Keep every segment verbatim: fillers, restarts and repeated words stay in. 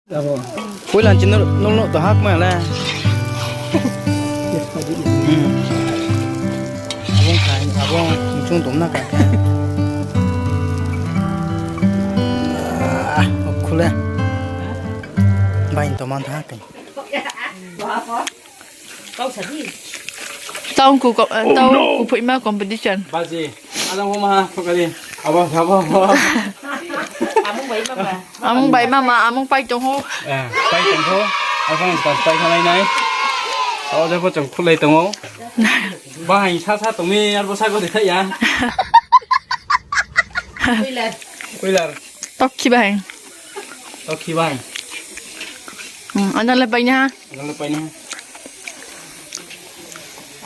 Poila chini nol no to hak ma le. Hmm. Abo khai, abo chung tom na ka. Ah, khule. Bai to man tha kai. Tau ku ko-, eh, tau ku phoima competition. Baji, ada mo ma, kali. Abo, abo, abo. Amung bai mama, amung pai tong ho. Eh, pai tong ho. Abo ni pai khalai nai. Abo de bo chung khulai tong o. Bahai sa sa tong mi, arbo sa ko de thai ya. Kuilar. Tokhi bahai. Tokhi bahai. Hmm, anda le pai na. Anda le pai na.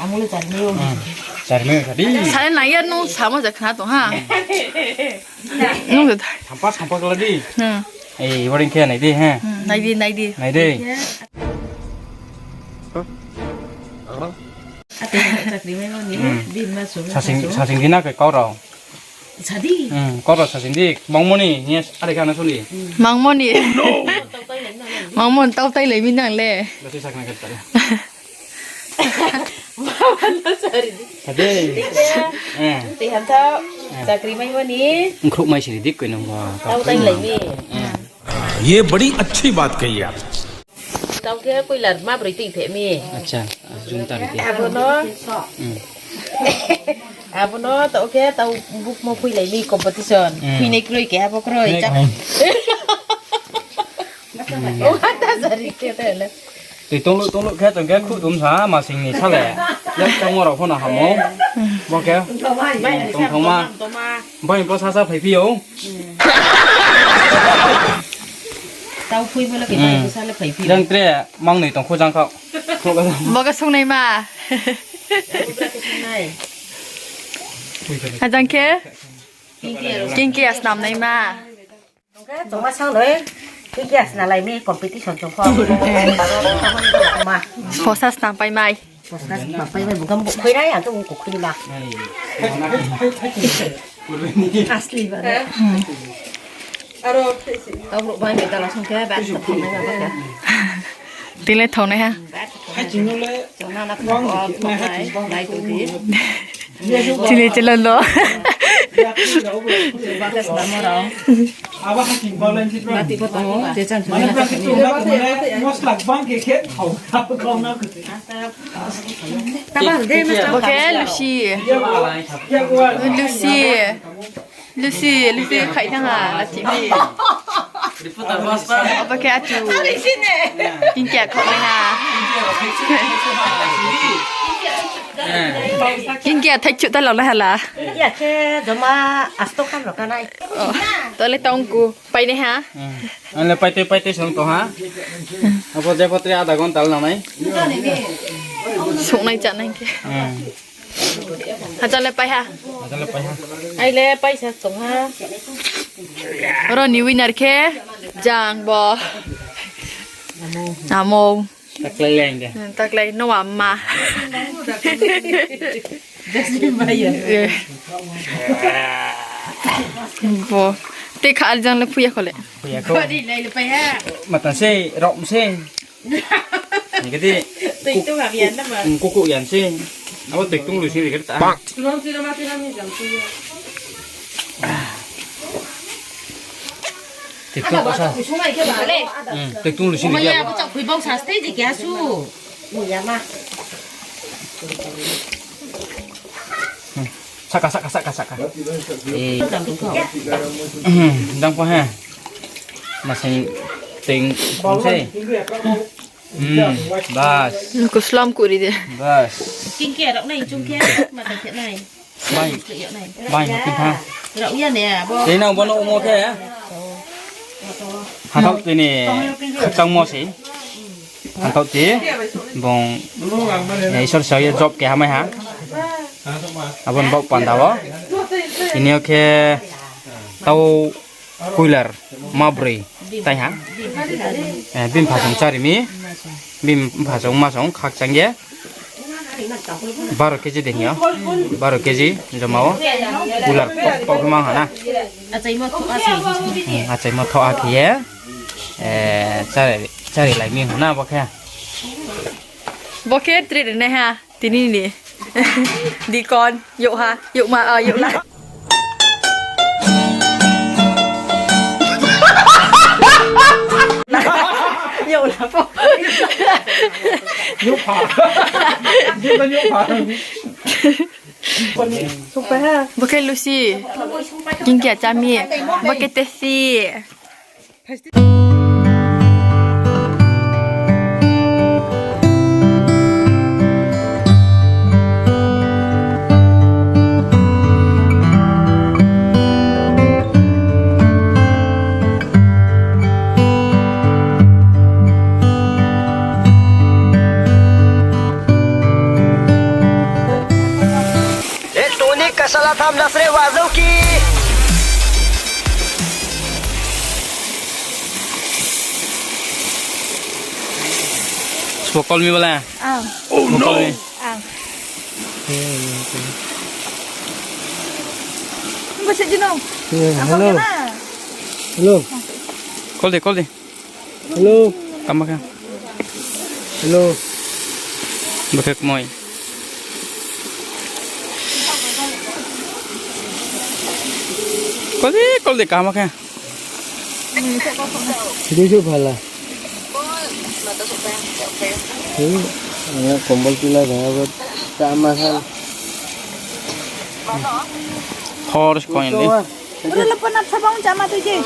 Amung le chari mi o. Hmm. Chari mi o tadi. Sa na ya nung samo ja khna tong ha. Nung ja. Sampa sampa kala di. Hmm. Eh, waring khe nai di ha. Hmm, nai di, nai di. Nai di. Ate chakri mai mani, hmm, din ma sung, sasing, sasung. Sasing di na ke kau rao. Sadi. Hmm, kau rao sasing di. Mangmoni, yes, are kana suli. Mangmoni. Mangmon tau tai lai mi nang le. Basi sakna kata. Mama no sari di. Sadi. Eh. Te han tau. Eh. Chakri mai mani. Ngkhruk mai siri dik koi nang ba. Tau tai lai mi. Eh. ये बड़ी अच्छी बात कही आप। Tau khe kuilar ma broi tui phe mi. Acha, jung ta rite. Abo no. Hmm. Abo no tau khe tau bukmo phuilai mi competition. Hmm. Phuinai kroi khe abo kroi. Chak. Hmm. O kata sari khe te le. Tui tonglu tonglu khe tong khe khu dum sa ma sing ni sa le. Yak changmo rao pho no hamo. Bo khe. Tong thangma. Bai bo sa sa phai phi ou. Tau phui bo le khe bai bo sa le phai phi ou. Jang tre mang noi tong khu jang khao. Bo khe sung nai ma. Ajang khe? King khe ya snam nai ma. Tongma sang noi. King khe ya sna lai mi competition tong kho. Ma. Bo sa snam pai mai. Podcast ba pai bai bukam buk khui nai, ang to buk khui ma. Asli ba. Aro kau buk bai ni dala song khe ba thok thok nai ba. Tile thok nai ha. Chona na thok nai, nai to di. Chile chile lo. Ba ka sna mo rao. Abo haking bau lain se. Mati ko tongo, je chang chang. Mane mosla bang khe khe thau kau na. Bo khe Lucy. Lucy. Lucy, Lucy khai thang ha, achi mi. Bo khe achu. King khe khau nai ha. King khe thai chu ta lau lai ha la. King khe joma asto kham rao ka nai. Oh, to le tong ku. Pai nai ha? Hmm. Ang le pai tei, pai tei song tong ha. Apo je pho tre adha ghonta le nang nai. Sung nai cha nai khe. Hmm. Hachal le pai ha? Hachal le pai ha. Ai le pai sa tong ha. Oro ni winner khe jang bo. Amo. Taklai le ang de. Hmm, taklai no ama. Jasmine Maya. Eh. Bo. Te kha aljang le phuya kho le. Phuya kho. Body lai le paya. Matan se, rom se. Ni kedi. Tui tu ha bian nama. Kuku yan se. Abo tui tung lu se ni kedi ta. Tui tung ko sa. Hmm, tui tung lu sini. Maya ko chak phui bong sa stage kya su. Maya ma. Hmm, saka, saka, saka, saka. Eh. Hmm, dang pa ha. Masing ting bong se. Hmm, bas. Ko slam kuri de. Bas. King khe rok nai, chung khe, mata khe nai. Bai, bai, king tha. Rau ya ne, abo. Tei nang bono umo khe. Hatau tini khakchangmo se. Hatau ti bong, eh, Isor sa ye job keha mai ha. Abo ni bau panda o. Tini o khe tau kuilar ma broi tai ha. Eh, bini pha song chari mi. Bini pha song ma song khakchang ye. Baro keji de hing yo. Baro keji joma o. Kuilar pok pok mang ha na. Achaimo thoh a khe ye. Eh, chári, chári lai mi hna bo khe. Bo khe tre rinai ha, tini ni. Dikon, youh ha, youh ma, ah, youh la. Youh la po. Youh pha. Youh pha. Bo khe Lucy. Kingkia chami. Bo khe Tesi. E toni kasala tham nasre wazau ki. Sbo call mi bole? Ang. Oh no. Call mi. Ang. Bo se jino. Yeah, hello. Hello. Call di, call di. Hello. Tama kha. Hello. Bo khe kmoi. Call di, call di, kama kha. Sini su phala. Ini, ini kombol pila dah, apa, sama kan. Horse coin ni. Udah lepas nap sabang sama tu je.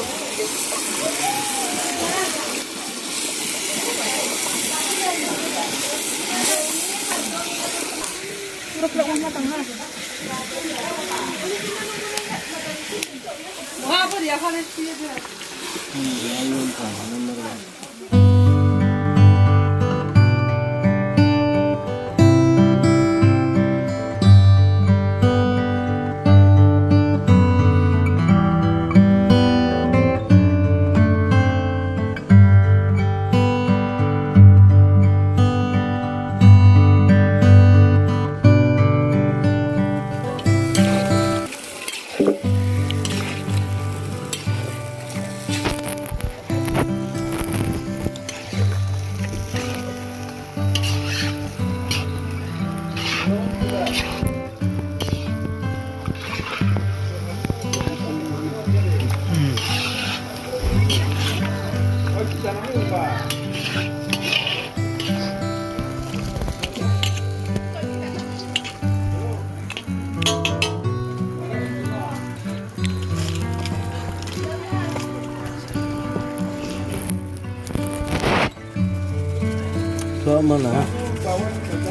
Khlama na.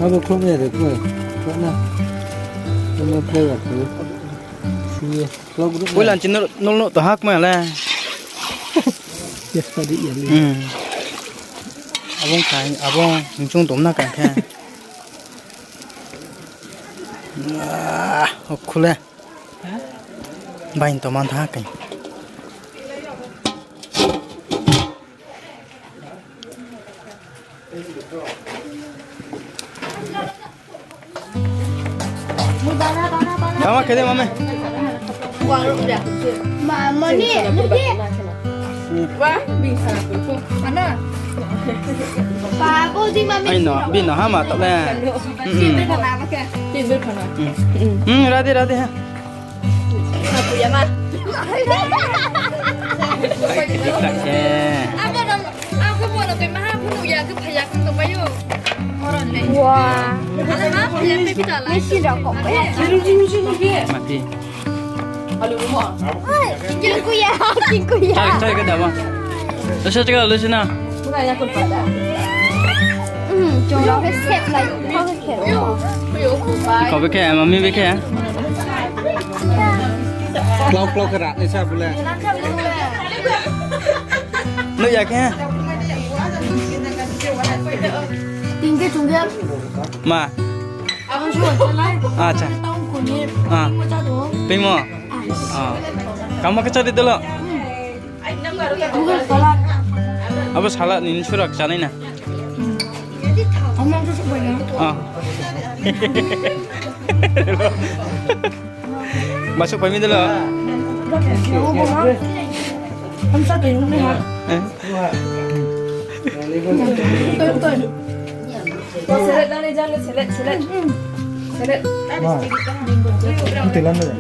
Abo khlama ya de koi. Khlama. Khlama play ya koi. Si ye. Khlama group. Koi lan chin nol nol to hak ma le. Yes, tadi ya le. Hmm. Abong khai, abong hingchung tom na kan khe. Ah, okhule. Bain to man tha kai. Mama, kede mama. Ma, mani, mani. Wah, bing sana tu. Mana? Ai no, bing no hama to le. Hmm, hmm, rade, rade ha. Apa ya, Ma? Kita ke. Apa nama? Aku mau nak maha, aku nak ya, aku payah, aku tak payah. Wah. Ada ma, payah, payah kita lah. Mesti dah kok, ya. Mati. Hai, king kuya, king kuya. Cari, cari ke dah, Bang. Lu sa cakap, lu sini. Hmm, cuma ke set lah. Kau ke set. Kau beke, mami beke ya. Klau, klau kerak ni sa boleh. Lu ya ke? Tinggi, tinggi. Ma. Acha. Ah. Pingmo. Ah. Kama khe chari dolo. Abo salad ni surak chanai na. Ah. Masuk pami dolo. Eh. Select dani jang, select, select. Select. Ma. Ito lang na.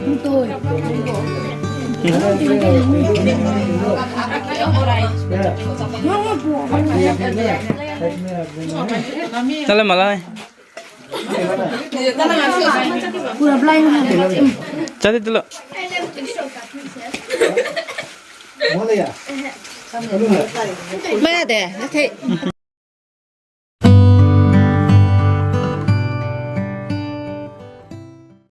Tala malai. Chadi dulu. Maya de, nathai.